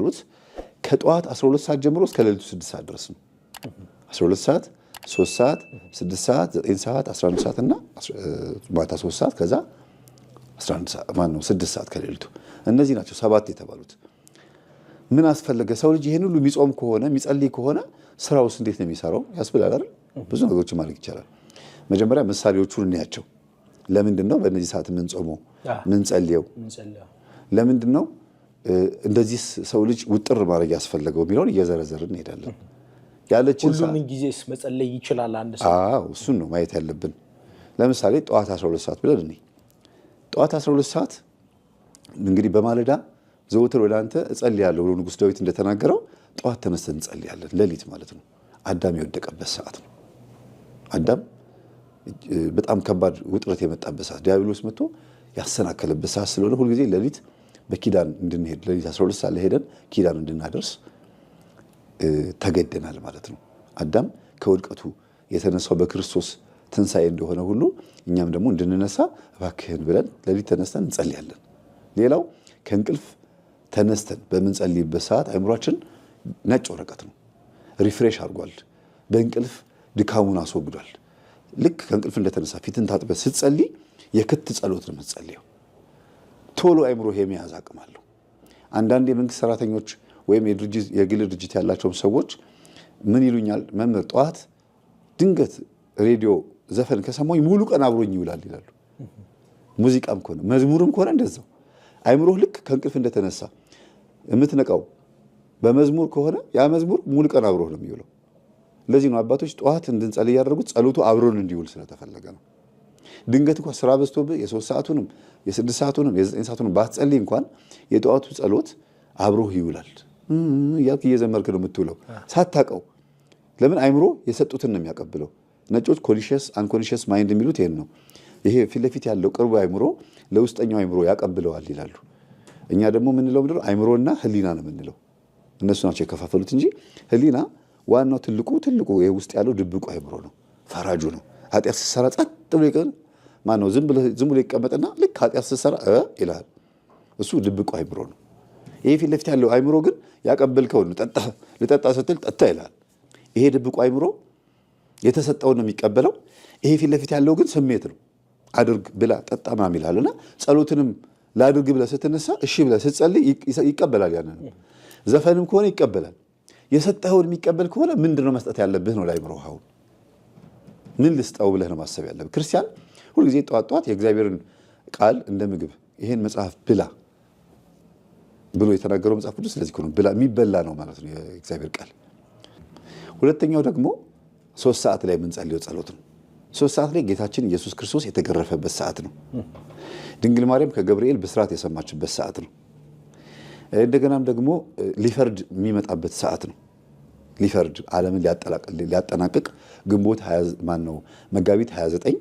ጸሎት ከጠዋት 12 ሰዓት ጀምሮ እስከ ሌሊቱ 6 ሰዓት ድረስ ነው። 12 ሰዓት፣ 3 ሰዓት፣ 6 ሰዓት፣ 9 ሰዓት፣ 11 ሰዓት እና ማታ 3 ሰዓት፣ ከዛ 11 ሰዓት ማነው 6 ሰዓት ከሌሊቱ። እነዚህ ናቸው ሰባት የተባሉት። ምን አስፈለገ? ሰው ልጅ ይሄን ሁሉ የሚጾም ከሆነ፣ የሚጸልይ ከሆነ ስራውስ እንዴት ነው የሚሰራው ያስብላል አይደል? ብዙ ነገሮችን ማድረግ ይቻላል። መጀመሪያ ምሳሌዎቹን እንያቸው። ለምንድን ነው በእነዚህ ሰዓት የምንጾመው፣ ምንጸልየው? ለምንድን ነው እንደዚህ ሰው ልጅ ውጥር ማድረግ ያስፈለገው የሚለውን እየዘረዘርን እንሄዳለን። ያለችን ሁሉም ጊዜስ መጸለይ ይችላል አንድ ሰው? አዎ፣ እሱን ነው ማየት ያለብን። ለምሳሌ ጠዋት 12 ሰዓት ብለን እኔ ጠዋት 12 ሰዓት እንግዲህ በማለዳ ዘውትር ወደ አንተ እጸልያለሁ ብሎ ንጉሥ ዳዊት እንደተናገረው ጠዋት ተነስተን እንጸልያለን። ሌሊት ማለት ነው። አዳም የወደቀበት ሰዓት ነው። አዳም በጣም ከባድ ውጥረት የመጣበት ሰዓት፣ ዲያብሎስ መጥቶ ያሰናከለበት ሰዓት ስለሆነ ሁልጊዜ ሌሊት በኪዳን እንድንሄድ፣ ሌሊት 12 ሰዓት ላይ ሄደን ኪዳን እንድናደርስ ተገደናል ማለት ነው። አዳም ከውድቀቱ የተነሳው በክርስቶስ ትንሣኤ እንደሆነ ሁሉ እኛም ደግሞ እንድንነሳ እባክህን ብለን ሌሊት ተነስተን እንጸልያለን። ሌላው ከእንቅልፍ ተነስተን በምንጸልይበት ሰዓት አእምሯችን ነጭ ወረቀት ነው፣ refresh አድርጓል። በእንቅልፍ ድካሙን አስወግዷል። ልክ ከእንቅልፍ እንደተነሳ ፊትን ታጥበህ ስትጸልይ የክት ጸሎት ነው የምትጸልየው። ቶሎ አእምሮ የመያዝ አቅም አለው። አንዳንድ የመንግስት ሰራተኞች ወይም የግል ድርጅት ያላቸውም ሰዎች ምን ይሉኛል፣ መምህር፣ ጠዋት ድንገት ሬዲዮ ዘፈን ከሰማኝ ሙሉ ቀን አብሮኝ ይውላል ይላሉ። ሙዚቃም ከሆነ፣ መዝሙርም ከሆነ እንደዛው። አይምሮህ ልክ ከእንቅልፍ እንደተነሳ የምትነቃው በመዝሙር ከሆነ ያ መዝሙር ሙሉ ቀን አብሮህ ነው የሚውለው። ለዚህ ነው አባቶች ጠዋት እንድንጸልይ ያደረጉት፣ ጸሎቱ አብሮን እንዲውል ስለተፈለገ ነው። ድንገት እንኳን ስራ በዝቶብህ የ3 ሰዓቱንም፣ የ6 ሰዓቱንም፣ የ9 ሰዓቱንም ባትጸልይ እንኳን የጠዋቱ ጸሎት አብሮህ ይውላል። እያልክ እየዘመርክ ነው የምትውለው ሳታውቀው። ለምን? አይምሮ የሰጡትን ነው የሚያቀብለው። ነጮች conscious unconscious mind የሚሉት ይሄን ነው። ይሄ ፊት ለፊት ያለው ቅርቡ አይምሮ ለውስጠኛው አይምሮ ያቀብለዋል ይላሉ። እኛ ደግሞ የምንለው ምንድነው? አይምሮና ህሊና ነው የምንለው። እነሱ ናቸው የከፋፈሉት እንጂ ህሊና ዋናው ትልቁ ትልቁ ይሄ ውስጥ ያለው ድብቁ አይምሮ ነው፣ ፈራጁ ነው። ኃጢአት ስትሰራ ጸጥ ብሎ ይቀር ማነው ዝም ብሎ ይቀመጥና ልክ ኃጢአት ስትሰራ እ ይልሃል። እሱ ድብቁ አይምሮ ነው። ይሄ ፊት ለፊት ያለው አይምሮ ግን ያቀበልከውን ነው። ጠጣ፣ ልጠጣ ስትል ጠጣ ይልሃል። ይሄ ድብቁ አይምሮ የተሰጠውን ነው የሚቀበለው። ይሄ ፊት ለፊት ያለው ግን ስሜት ነው። አድርግ፣ ብላ፣ ጠጣ ምናምን ይልሃል። እና ጸሎትንም ላድርግ ብለህ ስትነሳ እሺ ብለህ ስትጸልይ ይቀበላል። ያንን ዘፈንም ከሆነ ይቀበላል። የሰጠኸውን የሚቀበል ከሆነ ምንድን ነው መስጠት ያለብህ ነው ለአይምሮ። አሁን ምን ልስጠው ብለህ ነው ማሰብ ያለብህ። ክርስቲያን ሁልጊዜ ጠዋት ጠዋት የእግዚአብሔርን ቃል እንደ ምግብ፣ ይሄን መጽሐፍ ብላ ብሎ የተናገረው መጽሐፍ ቅዱስ ስለዚህ ነው። ብላ፣ የሚበላ ነው ማለት ነው የእግዚአብሔር ቃል። ሁለተኛው ደግሞ 3 ሰዓት ላይ የምንጸልየው ጸሎት ነው። 3 ሰዓት ላይ ጌታችን ኢየሱስ ክርስቶስ የተገረፈበት ሰዓት ነው። ድንግል ማርያም ከገብርኤል ብስራት የሰማችበት ሰዓት ነው። እንደገናም ደግሞ ሊፈርድ የሚመጣበት ሰዓት ነው። ሊፈርድ፣ ዓለምን ሊያጠናቅቅ ግንቦት ማን ነው መጋቢት 29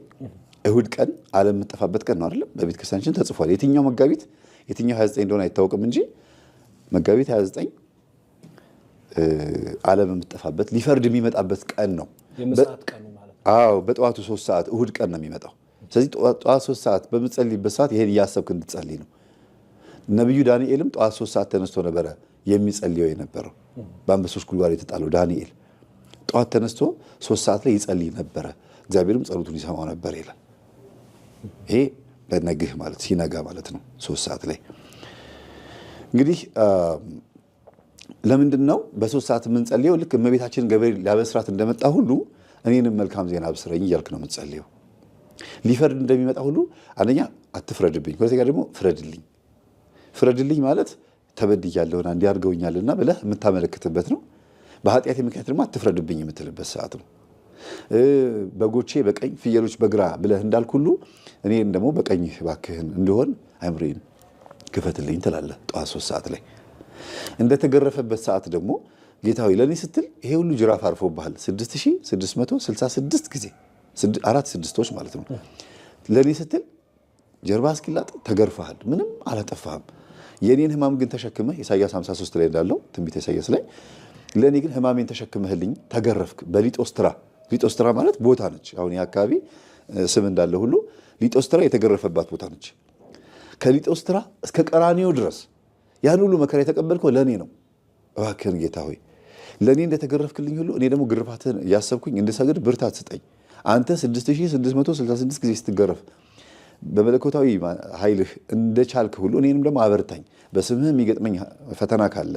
እሁድ ቀን ዓለም የምትጠፋበት ቀን ነው አይደለም? በቤተ ክርስቲያናችን ተጽፏል። የትኛው መጋቢት የትኛው 29 እንደሆነ አይታወቅም እንጂ መጋቢት 29 ዓለም የምትጠፋበት፣ ሊፈርድ የሚመጣበት ቀን ነው። የምጽአት ቀኑ ማለት ነው። አዎ፣ በጠዋቱ 3 ሰዓት እሁድ ቀን ነው የሚመጣው። ስለዚህ ጠዋት 3 ሰዓት በምትጸልይበት ሰዓት ይሄን እያሰብክ እንድትጸልይ ነው። ነቢዩ ዳንኤልም ጠዋት 3 ሰዓት ተነስቶ ነበረ የሚጸልየው የነበረው። በአንበሶች ጉድጓድ የተጣለው ዳንኤል ጠዋት ተነስቶ 3 ሰዓት ላይ ይጸልይ ነበረ፣ እግዚአብሔርም ጸሎቱን ይሰማው ነበር ይላል። ይሄ በነግህ ማለት ሲነጋ ማለት ነው። 3 ሰዓት ላይ እንግዲህ ለምንድን ነው በ3 ሰዓት የምንጸልየው? ልክ እመቤታችን ገብርኤል ሊያበስራት እንደመጣ ሁሉ እኔንም መልካም ዜና አብስረኝ እያልክ ነው የምትጸልየው። ሊፈርድ እንደሚመጣ ሁሉ አንደኛ አትፍረድብኝ፣ ሁለተኛ ደግሞ ፍረድልኝ። ፍረድልኝ ማለት ተበድያለሁና እንዲህ አድርገውኛልና ብለህ የምታመለክትበት ነው። በኃጢአቴ ምክንያት ደግሞ አትፍረድብኝ የምትልበት ሰዓት ነው። በጎቼ በቀኝ ፍየሎች በግራ ብለህ እንዳልክ ሁሉ እኔን ደግሞ በቀኝ እባክህን እንደሆን አይምሮዬን ክፈትልኝ ትላለህ ጠዋት 3 ሰዓት ላይ። እንደተገረፈበት ሰዓት ደግሞ ጌታ ሆይ ለእኔ ስትል ይሄ ሁሉ ጅራፍ አርፎብሃል፣ 6666 ጊዜ፣ አራት ስድስቶች ማለት ነው። ለእኔ ስትል ጀርባ እስኪላጥ ተገርፈሃል፣ ምንም አላጠፋህም። የእኔን ህማም ግን ተሸክመህ፣ ኢሳያስ 53 ላይ እንዳለው፣ ትንቢተ ኢሳያስ ላይ፣ ለእኔ ግን ህማሜን ተሸክመህልኝ ተገረፍክ በሊጦስትራ። ሊጦስትራ ማለት ቦታ ነች። አሁን ይህ አካባቢ ስም እንዳለ ሁሉ ሊጦስትራ የተገረፈባት ቦታ ነች። ከሊጦስትራ እስከ ቀራኒዮ ድረስ ያን ሁሉ መከራ የተቀበልከው ለእኔ ነው። እባክህን ጌታ ሆይ ለእኔ እንደተገረፍክልኝ ሁሉ እኔ ደግሞ ግርፋትህን እያሰብኩኝ እንድሰግድ ብርታት ስጠኝ። አንተ 6666 ጊዜ ስትገረፍ በመለኮታዊ ኃይልህ እንደቻልክ ሁሉ እኔንም ደግሞ አበርታኝ። በስምህ የሚገጥመኝ ፈተና ካለ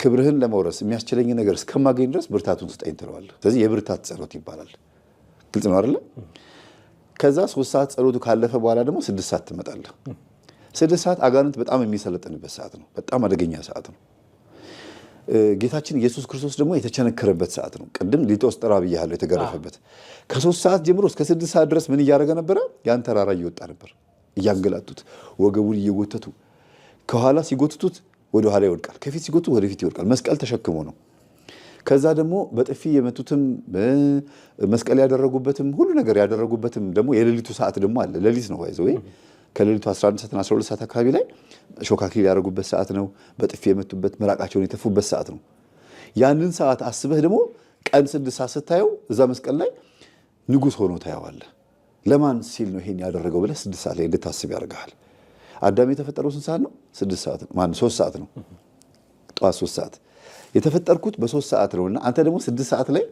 ክብርህን ለመውረስ የሚያስችለኝ ነገር እስከማገኝ ድረስ ብርታቱን ስጠኝ ትለዋለህ። ስለዚህ የብርታት ጸሎት ይባላል። ግልጽ ነው አይደለ? ከዛ 3 ሰዓት ጸሎቱ ካለፈ በኋላ ደግሞ 6 ሰዓት ትመጣለህ። 6 ሰዓት አጋንንት በጣም የሚሰለጥንበት ሰዓት ነው። በጣም አደገኛ ሰዓት ነው። ጌታችን ኢየሱስ ክርስቶስ ደግሞ የተቸነከረበት ሰዓት ነው። ቅድም ሊጦስጥራ ብያለሁ፣ የተገረፈበት ከ3 ሰዓት ጀምሮ እስከ 6 ሰዓት ድረስ ምን እያደረገ ነበረ? ያን ተራራ እየወጣ ነበር። እያንገላቱት፣ ወገቡን እየጎተቱ፣ ከኋላ ሲጎትቱት ወደ ኋላ ይወድቃል፣ ከፊት ሲጎትቱት ወደፊት ይወድቃል። መስቀል ተሸክሞ ነው። ከዛ ደግሞ በጥፊ የመቱትም መስቀል ያደረጉበትም ሁሉ ነገር ያደረጉበትም ደግሞ የሌሊቱ ሰዓት ደግሞ አለ። ሌሊት ነው ይዘ ወይ ከሌሊቱ 11 ሰዓትና 12 ሰዓት አካባቢ ላይ እሾህ አክሊል ያደረጉበት ሰዓት ነው። በጥፊ የመቱበት ምራቃቸውን የተፉበት ሰዓት ነው። ያንን ሰዓት አስበህ ደግሞ ቀን 6 ሰዓት ስታየው እዛ መስቀል ላይ ንጉሥ ሆኖ ታየዋለህ። ለማን ሲል ነው ይሄን ያደረገው ብለህ 6 ሰዓት ላይ እንድታስብ ያደርግሃል። አዳም የተፈጠረው ስንት ሰዓት ነው? 6 ሰዓት ነው። ማን 3 ሰዓት ነው። ጠዋት 3 ሰዓት የተፈጠርኩት በ3 ሰዓት ነውና አንተ ደግሞ 6 ሰዓት ላይ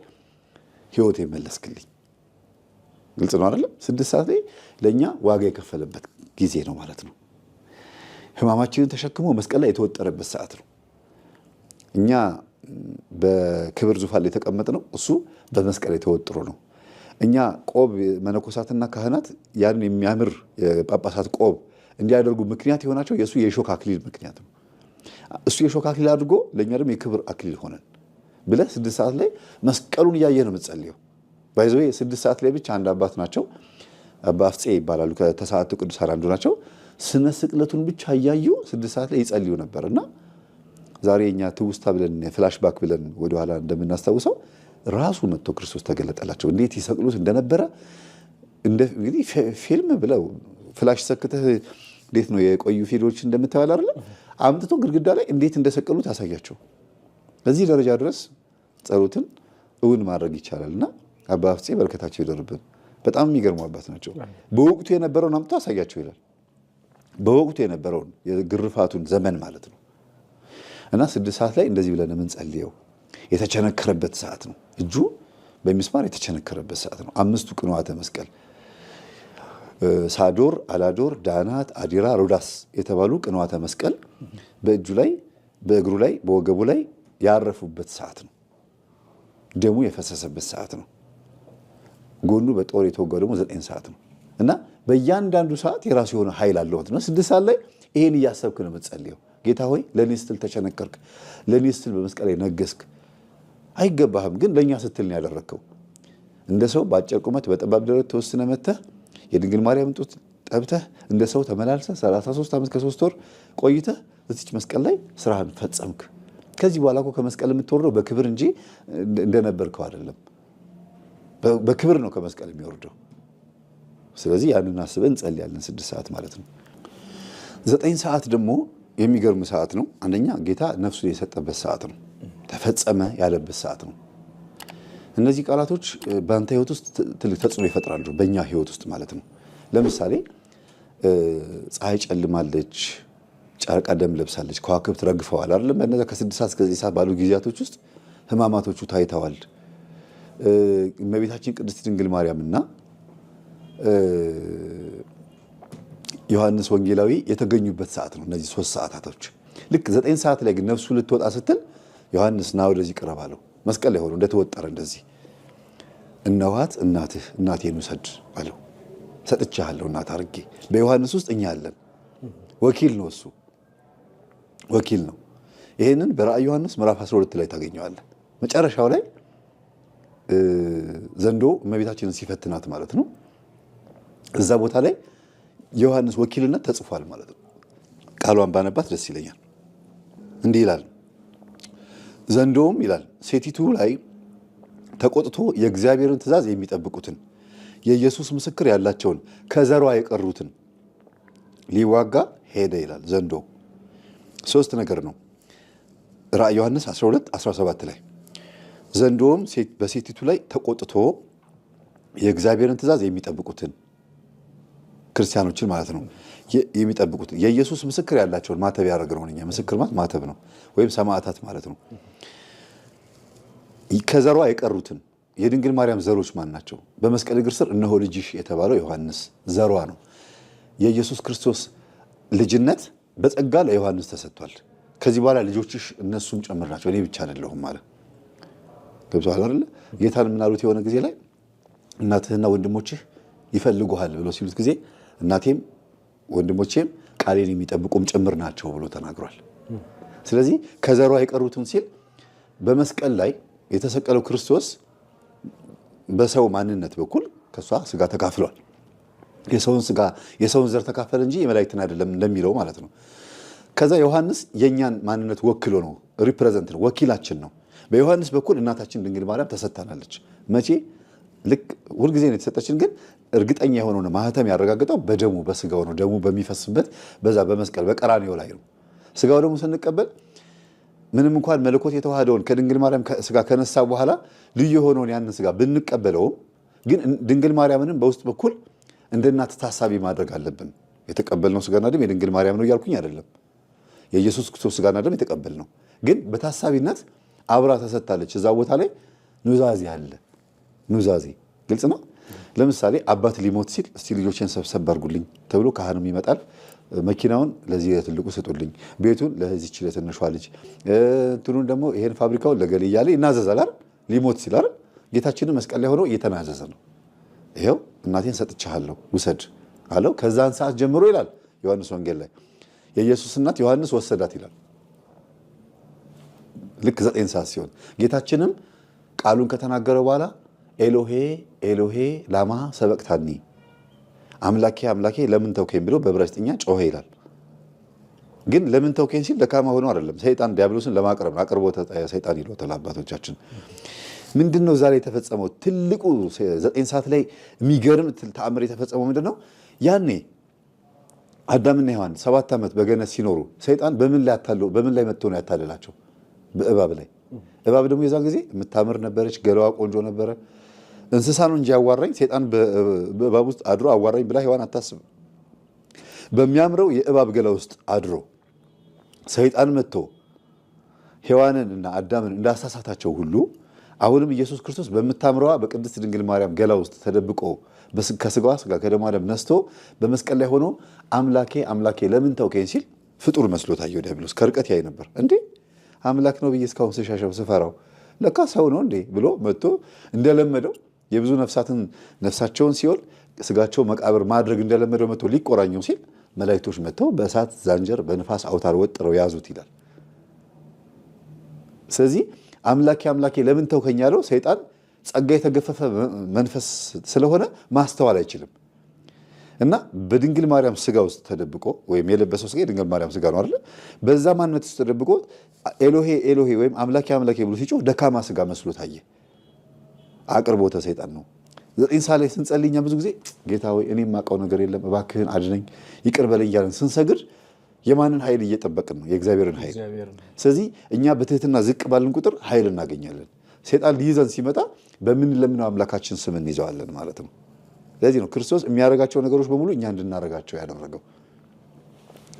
ህይወት የመለስክልኝ። ግልጽ ነው አይደለም? 6 ሰዓት ላይ ለኛ ዋጋ የከፈለበት ጊዜ ነው ማለት ነው። ህማማችንን ተሸክሞ መስቀል ላይ የተወጠረበት ሰዓት ነው። እኛ በክብር ዙፋን ላይ የተቀመጥነው እሱ በመስቀል ላይ ተወጥሮ ነው። እኛ ቆብ መነኮሳትና ካህናት ያን የሚያምር የጳጳሳት ቆብ እንዲያደርጉ ምክንያት የሆናቸው የሱ የሾህ አክሊል ምክንያት ነው። እሱ የሾህ አክሊል አድርጎ ለኛ ደግሞ የክብር አክሊል ሆነን ብለህ 6 ሰዓት ላይ መስቀሉን እያየህ ነው የምትጸልየው። By the way 6 ሰዓት ላይ ብቻ አንድ አባት ናቸው፣ አባ አፍጼ ይባላሉ፣ ከተሰዓቱ ቅዱሳን አንዱ ናቸው። ስነ ስቅለቱን ብቻ እያዩ 6 ሰዓት ላይ ይጸልዩ ነበር። እና ዛሬ እኛ ትውስታ ብለን flashback ብለን ወደኋላ እንደምናስታውሰው ራሱ መጥቶ ክርስቶስ ተገለጠላቸው። እንዴት ይሰቅሉት እንደነበረ እንግዲህ ፊልም ብለው flash ሰክተህ እንዴት ነው የቆዩ ፊልሞች እንደምታየው አይደለ? አምጥቶ ግድግዳ ላይ እንዴት እንደሰቀሉት አሳያቸው። በዚህ ደረጃ ድረስ ጸሎትን እውን ማድረግ ይቻላልና አባ አፍጼ በረከታቸው ይደርብን። በጣም የሚገርሙ አባት ናቸው። በወቅቱ የነበረውን አምጥቶ አሳያቸው ይላል። በወቅቱ የነበረውን የግርፋቱን ዘመን ማለት ነው። እና 6 ሰዓት ላይ እንደዚህ ብለን የምንጸልየው የተቸነከረበት ሰዓት ነው። እጁ በሚስማር የተቸነከረበት ሰዓት ነው። 5ቱ ቅንዋተ መስቀል ሳዶር፣ አላዶር፣ ዳናት፣ አዲራ፣ ሮዳስ የተባሉ ቅንዋተ መስቀል በእጁ ላይ በእግሩ ላይ በወገቡ ላይ ያረፉበት ሰዓት ነው። ደሙ የፈሰሰበት ሰዓት ነው። ጎኑ በጦር የተወጋው ደግሞ 9 ሰዓት ነው። እና በእያንዳንዱ ሰዓት የራሱ የሆነ ኃይል አለው ነው። 6 ሰዓት ላይ ይሄን እያሰብክ ነው የምትጸልየው። ጌታ ሆይ ለኔ ስትል ተቸነከርክ፣ ለኔ ስትል በመስቀል ላይ ነገስክ። አይገባህም፣ ግን ለኛ ስትል ነው ያደረግከው። እንደ ሰው በአጭር ቁመት በጠባብ ደረት ተወስነ መተህ የድንግል ማርያም ጡት ጠብተህ እንደ ሰው ተመላልሰህ 33 ዓመት ከ3 ወር ቆይተህ እዚች መስቀል ላይ ስራህን ፈጸምክ። ከዚህ በኋላ እኮ ከመስቀል የምትወርደው በክብር እንጂ እንደነበርከው አይደለም። በክብር ነው ከመስቀል የሚወርደው። ስለዚህ ያንን አስበን እንጸልያለን 6 ሰዓት ማለት ነው። 9 ሰዓት ደግሞ የሚገርም ሰዓት ነው። አንደኛ ጌታ ነፍሱን የሰጠበት ሰዓት ነው። ተፈጸመ ያለበት ሰዓት ነው። እነዚህ ቃላቶች በአንተ ህይወት ውስጥ ትልቅ ተጽዕኖ ይፈጥራሉ፣ በእኛ ህይወት ውስጥ ማለት ነው። ለምሳሌ ፀሐይ ጨልማለች፣ ጨረቃ ደም ለብሳለች፣ ከዋክብት ረግፈዋል አይደለም? በእነዚያ ከ6 ሰዓት እስከ 9 ሰዓት ባሉ ጊዜያቶች ውስጥ ህማማቶቹ ታይተዋል። እመቤታችን ቅድስት ድንግል ማርያምና ዮሐንስ ወንጌላዊ የተገኙበት ሰዓት ነው። እነዚህ 3 ሰዓታቶች ልክ 9 ሰዓት ላይ ግን ነፍሱ ልትወጣ ስትል ዮሐንስ ና ወደዚህ ቅረብ አለው። መስቀል ላይ ሆኖ እንደተወጠረ እንደዚህ እነኋት እናትህ እናቴን ውሰድ አለው። ሰጥቼሃለሁ እናት አድርጌ። በዮሐንስ ውስጥ እኛ አለን። ወኪል ነው እሱ፣ ወኪል ነው። ይሄንን በራእይ ዮሐንስ ምዕራፍ 12 ላይ ታገኘዋለህ። መጨረሻው ላይ ዘንዶ እመቤታችንን ሲፈትናት ማለት ነው። እዛ ቦታ ላይ የዮሐንስ ወኪልነት ተጽፏል ማለት ነው። ቃሏን ባነባት ደስ ይለኛል። እንዲህ ይላል፣ ዘንዶውም ይላል ሴቲቱ ላይ ተቆጥቶ የእግዚአብሔርን ትእዛዝ የሚጠብቁትን የኢየሱስ ምስክር ያላቸውን ከዘሯ የቀሩትን ሊዋጋ ሄደ ይላል። ዘንዶ 3 ነገር ነው። ራእይ ዮሐንስ 12:17 ላይ ዘንዶውም በሴቲቱ ላይ ተቆጥቶ የእግዚአብሔርን ትእዛዝ የሚጠብቁትን ክርስቲያኖችን ማለት ነው የሚጠብቁት የኢየሱስ ምስክር ያላቸውን ማተብ ያደረግነው እኛ። ምስክር ማለት ማተብ ነው፣ ወይም ሰማዕታት ማለት ነው። ከዘሯ የቀሩትን የድንግል ማርያም ዘሮች ማን ናቸው? በመስቀል እግር ስር እነሆ ልጅሽ የተባለው ዮሐንስ ዘሯ ነው። የኢየሱስ ክርስቶስ ልጅነት በጸጋ ለዮሐንስ ተሰጥቷል። ከዚህ በኋላ ልጆችሽ እነሱም ጭምር ናቸው፣ እኔ ብቻ አይደለሁም ማለት ገብቶሃል አይደለ? ጌታን ምናሉት የሆነ ጊዜ ላይ እናትህና ወንድሞችህ ይፈልጉሃል ብሎ ሲሉት ጊዜ እናቴም ወንድሞቼም ቃሌን የሚጠብቁም ጭምር ናቸው ብሎ ተናግሯል። ስለዚህ ከዘሯ የቀሩትን ሲል በመስቀል ላይ የተሰቀለው ክርስቶስ በሰው ማንነት በኩል ከእሷ ስጋ ተካፍሏል። የሰውን ስጋ የሰውን ዘር ተካፈለ እንጂ የመላእክትን አይደለም እንደሚለው ማለት ነው። ከዛ ዮሐንስ የእኛን ማንነት ወክሎ ነው፣ represent ነው፣ ወኪላችን ነው። በዮሐንስ በኩል እናታችን ድንግል ማርያም ተሰጥታናለች። መቼ? ልክ ሁልጊዜ ነው የተሰጠችን፣ ግን እርግጠኛ የሆነውን ማህተም ያረጋግጠው በደሙ በስጋው ነው። ደሙ በሚፈስበት በዛ በመስቀል በቀራንዮ ላይ ነው። ስጋው ደግሞ ስንቀበል ምንም እንኳን መለኮት የተዋህደውን ከድንግል ማርያም ስጋ ከነሳ በኋላ ልዩ የሆነውን ያንን ስጋ ብንቀበለውም ግን ድንግል ማርያምንም በውስጥ በኩል እንደ እናት ታሳቢ ማድረግ አለብን። የተቀበልነው ስጋና ደም የድንግል ማርያም ነው እያልኩኝ አይደለም። የኢየሱስ ክርስቶስ ስጋና ደም የተቀበልነው ግን በታሳቢነት አብራ ተሰጥታለች። እዛ ቦታ ላይ ኑዛዜ አለ። ኑዛዜ ግልጽ ነው። ለምሳሌ አባት ሊሞት ሲል እስቲ ልጆችን ሰብሰብ አድርጉልኝ ተብሎ ካህንም ይመጣል። መኪናውን ለዚህ ለትልቁ ስጡልኝ፣ ቤቱን ለዚች ለትንሿ ልጅ፣ እንትኑን ደግሞ ይሄን ፋብሪካውን ለገሌ እያለ ይናዘዛል አይደል? ሊሞት ሲል አይደል? ጌታችንን መስቀል ላይ ሆኖ እየተናዘዘ ነው። ይኸው እናቴን ሰጥቻለሁ ውሰድ አለው። ከዛን ሰዓት ጀምሮ ይላል ዮሐንስ ወንጌል ላይ የኢየሱስ እናት ዮሐንስ ወሰዳት ይላል። ልክ 9 ሰዓት ሲሆን ጌታችንም ቃሉን ከተናገረ በኋላ ኤሎሄ ኤሎሄ ላማ ሰበቅታኒ፣ አምላኬ አምላኬ ለምን ተውከኝ ብሎ በዕብራይስጥኛ ጮኸ ይላል። ግን ለምን ተውከኝ ሲል ደካማ ሆኖ አይደለም፣ ሰይጣን ዲያብሎስን ለማቅረብ አቅርቦ ሰይጣን ይሎታል አባቶቻችን። ምንድን ነው ዛሬ የተፈጸመው ትልቁ 9 ሰዓት ላይ የሚገርም ተአምር የተፈጸመው ምንድን ነው? ያኔ አዳምና ሔዋን 7 ዓመት በገነት ሲኖሩ ሰይጣን በምን ላይ አታለው በምን ላይ መጥቶ ነው ያታለላቸው? በእባብ ላይ። እባብ ደግሞ የዛን ጊዜ የምታምር ነበረች፣ ገለዋ ቆንጆ ነበረ። እንስሳ ነው እንጂ ያዋራኝ ሰይጣን በእባብ ውስጥ አድሮ አዋራኝ ብላ ሔዋን አታስብም። በሚያምረው የእባብ ገላ ውስጥ አድሮ ሰይጣን መጥቶ ሔዋንን እና አዳምን እንዳሳሳታቸው ሁሉ አሁንም ኢየሱስ ክርስቶስ በምታምረዋ በቅድስት ድንግል ማርያም ገላ ውስጥ ተደብቆ ከስጋዋ ስጋ ከደሟ ደም ነስቶ በመስቀል ላይ ሆኖ አምላኬ አምላኬ ለምን ተውከኝ ሲል ፍጡር መስሎ ታየው ዲያብሎስ። ከርቀት ያይ ነበር። እንዴ አምላክ ነው ብዬ እስካሁን ስሻሸው ስፈራው ለካ ሰው ነው እንዴ ብሎ መጥቶ እንደለመደው የብዙ ነፍሳትን ነፍሳቸውን ሲኦል ስጋቸው መቃብር ማድረግ እንደለመደው መጥቶ ሊቆራኘው ሲል መላእክቶች መጥተው በእሳት ዛንጀር በንፋስ አውታር ወጥረው ያዙት ይላል። ስለዚህ አምላኬ አምላኬ ለምን ተውከኝ ያለው ሰይጣን ጸጋ የተገፈፈ መንፈስ ስለሆነ ማስተዋል አይችልም። እና በድንግል ማርያም ስጋ ውስጥ ተደብቆ ወይም የለበሰው ስጋ የድንግል ማርያም ስጋ ነው አይደል? በዛ ማንነት ውስጥ ተደብቆ ኤሎሄ ኤሎሄ ወይም አምላኬ አምላኬ ብሎ ሲጮህ ደካማ ስጋ መስሎ ታየ። አቅርቦተ ሰይጣን ነው። 9 ሰዓት ላይ ስንጸልይ እኛ ብዙ ጊዜ ጌታ ሆይ እኔ የማውቀው ነገር የለም እባክህን አድነኝ ይቅር በለኝ እያልን ስንሰግድ የማንን ኃይል እየጠበቅን ነው? የእግዚአብሔርን ኃይል። ስለዚህ እኛ በትህትና ዝቅ ባልን ቁጥር ኃይል እናገኛለን። ሰይጣን ሊይዘን ሲመጣ በምንለምነው አምላካችን ስም እንይዘዋለን ማለት ነው። ለዚህ ነው ክርስቶስ የሚያደርጋቸው ነገሮች በሙሉ እኛ እንድናደርጋቸው ያደረገው።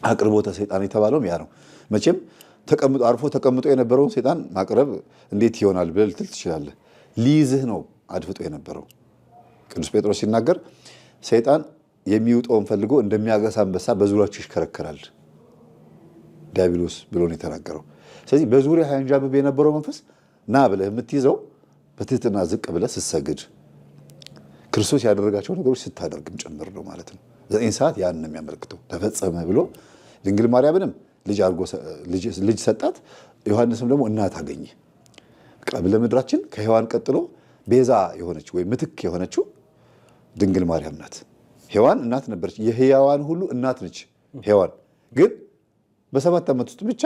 አቅርቦተ ሰይጣን የተባለውም ያ ነው። መቼም ተቀምጦ አርፎ ተቀምጦ የነበረውን ሰይጣን ማቅረብ እንዴት ይሆናል ብለህ ልትል ትችላለህ። ሊይዝህ ነው አድፍጦ የነበረው። ቅዱስ ጴጥሮስ ሲናገር ሰይጣን የሚውጠውን ፈልጎ እንደሚያገሳ አንበሳ በዙሪያችሁ ይሽከረከራል ዲያብሎስ ብሎ ነው የተናገረው። ስለዚህ በዙሪያ ያንዣብብ የነበረው መንፈስ ና ብለህ የምትይዘው በትህትና ዝቅ ብለህ ስትሰግድ ክርስቶስ ያደረጋቸው ነገሮች ስታደርግም ጭምር ነው ማለት ነው። 9 ሰዓት ያን ነው የሚያመለክተው። ተፈጸመ ብሎ ድንግል ማርያምንም ልጅ ሰጣት። ዮሐንስም ደግሞ እናት አገኘ። ለምድራችን ከሔዋን ቀጥሎ ቤዛ የሆነች ወይም ምትክ የሆነችው ድንግል ማርያም ናት። ሔዋን እናት ነበረች። የሕያዋን ሁሉ እናት ነች ሔዋን። ግን በ7 ዓመት ውስጥ ብቻ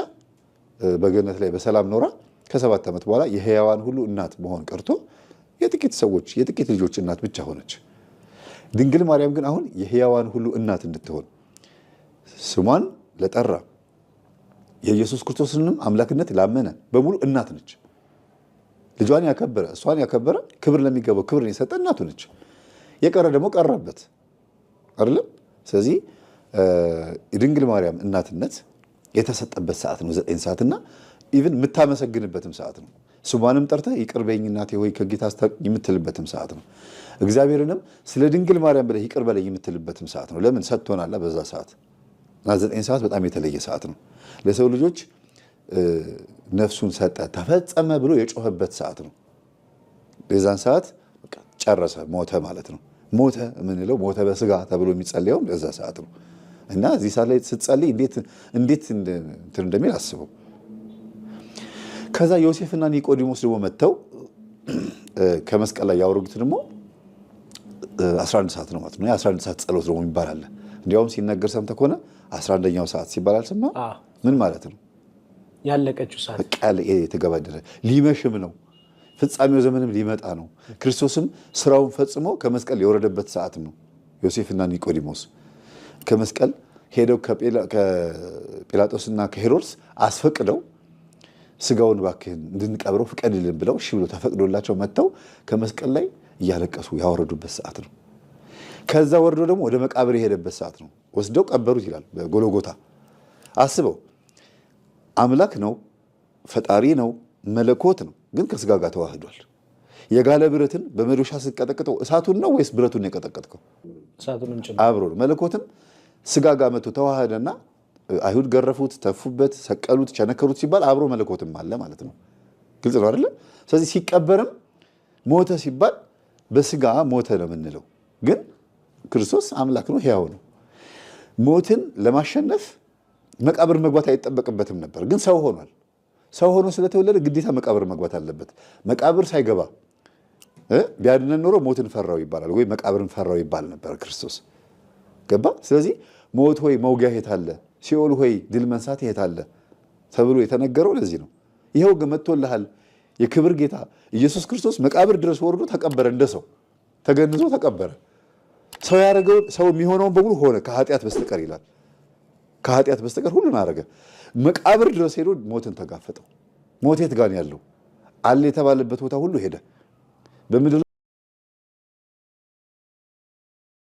በገነት ላይ በሰላም ኖራ ከ7 ዓመት በኋላ የሕያዋን ሁሉ እናት መሆን ቀርቶ የጥቂት ሰዎች የጥቂት ልጆች እናት ብቻ ሆነች። ድንግል ማርያም ግን አሁን የሕያዋን ሁሉ እናት እንድትሆን ስሟን ለጠራ የኢየሱስ ክርስቶስንም አምላክነት ላመነ በሙሉ እናት ነች። ልጇን ያከበረ እሷን ያከበረ ክብር ለሚገባው ክብርን የሰጠ እናቱ ነች። የቀረ ደግሞ ቀረበት አይደለም። ስለዚህ የድንግል ማርያም እናትነት የተሰጠበት ሰዓት ነው 9 ሰዓት እና even የምታመሰግንበትም ሰዓት ነው። ስሟንም ጠርተህ ይቅር በይኝ እናቴ ሆይ ከጌታ አስታርቂኝ የምትልበትም ሰዓት ነው። እግዚአብሔርንም ስለ ድንግል ማርያም ብለህ ይቅር በለኝ የምትልበትም ሰዓት ነው። ለምን ሰጥቶናላ በዛ ሰዓት እና 9 ሰዓት በጣም የተለየ ሰዓት ነው። ለሰው ልጆች ነፍሱን ሰጠ ተፈጸመ ብሎ የጮኸበት ሰዓት ነው። የዛን ሰዓት ጨረሰ፣ ሞተ ማለት ነው። ሞተ የምንለው ሞተ በስጋ ተብሎ የሚጸለየውም ለዛ ሰዓት ነው። እና እዚህ ሰዓት ላይ ስትጸልይ እንዴት እንዴት እንትን እንደሚል አስበው። ከዛ ዮሴፍና ኒቆዲሞስ ደግሞ መጥተው ከመስቀል ላይ ያወረዱት ደግሞ 11 ሰዓት ነው ማለት ነው። የ11 ሰዓት ጸሎት ደግሞ የሚባል አለ። እንዲያውም ሲነገር ሰምተህ ከሆነ 11ኛው ሰዓት ሲባል አልሰማህም? ምን ማለት ነው? ያለቀችው ሰዓት በቃ የተገባደደ ሊመሽም ነው። ፍጻሜው ዘመንም ሊመጣ ነው። ክርስቶስም ስራውን ፈጽሞ ከመስቀል የወረደበት ሰዓትም ነው። ዮሴፍና ኒቆዲሞስ ከመስቀል ሄደው ከጲላጦስና ከሄሮድስ አስፈቅደው ስጋውን እባክህን እንድንቀብረው ፍቀድልን ብለው እሺ ብሎ ተፈቅዶላቸው መጥተው ከመስቀል ላይ እያለቀሱ ያወረዱበት ሰዓት ነው። ከዛ ወርዶ ደግሞ ወደ መቃብር የሄደበት ሰዓት ነው። ወስደው ቀበሩት ይላል በጎልጎታ። አስበው፣ አምላክ ነው፣ ፈጣሪ ነው፣ መለኮት ነው፣ ግን ከስጋ ጋር ተዋህዷል። የጋለ ብረትን በመዶሻ ስትቀጠቅጠው እሳቱን ነው ወይስ ብረቱን ነው የቀጠቀጥከው? እሳቱንም ጭምር አብሮ ነው። መለኮትም ስጋ ጋር መጥቶ ተዋህደና አይሁድ ገረፉት፣ ተፉበት፣ ሰቀሉት፣ ቸነከሩት ሲባል አብሮ መለኮትም አለ ማለት ነው። ግልጽ ነው አይደለ? ስለዚህ ሲቀበርም ሞተ ሲባል በስጋ ሞተ ነው የምንለው፣ ግን ክርስቶስ አምላክ ነው፣ ሕያው ነው። ሞትን ለማሸነፍ መቃብር መግባት አይጠበቅበትም ነበር፣ ግን ሰው ሆኗል። ሰው ሆኖ ስለተወለደ ግዴታ መቃብር መግባት አለበት። መቃብር ሳይገባ ቢያድነን ኖሮ ሞትን ፈራው ይባላል ወይ መቃብርን ፈራው ይባል ነበር ክርስቶስ። ገባ? ስለዚህ ሞት ሆይ መውጊያ የት አለ? ሲኦል ሆይ ድል መንሳት የት አለ? ተብሎ የተነገረው ለዚህ ነው። ይኸው መጥቶልሃል። የክብር ጌታ ኢየሱስ ክርስቶስ መቃብር ድረስ ወርዶ ተቀበረ። እንደ ሰው ተገንዞ ተቀበረ። ሰው ያደረገው ሰው የሚሆነውን በሙሉ ሆነ ከኃጢአት በስተቀር ይላል። ከኃጢአት በስተቀር ሁሉን አደረገ። መቃብር ድረስ ሄዶ ሞትን ተጋፈጠው። ሞት የት ጋር ነው ያለው? አለ የተባለበት ቦታ ሁሉ ሄደ። በምድር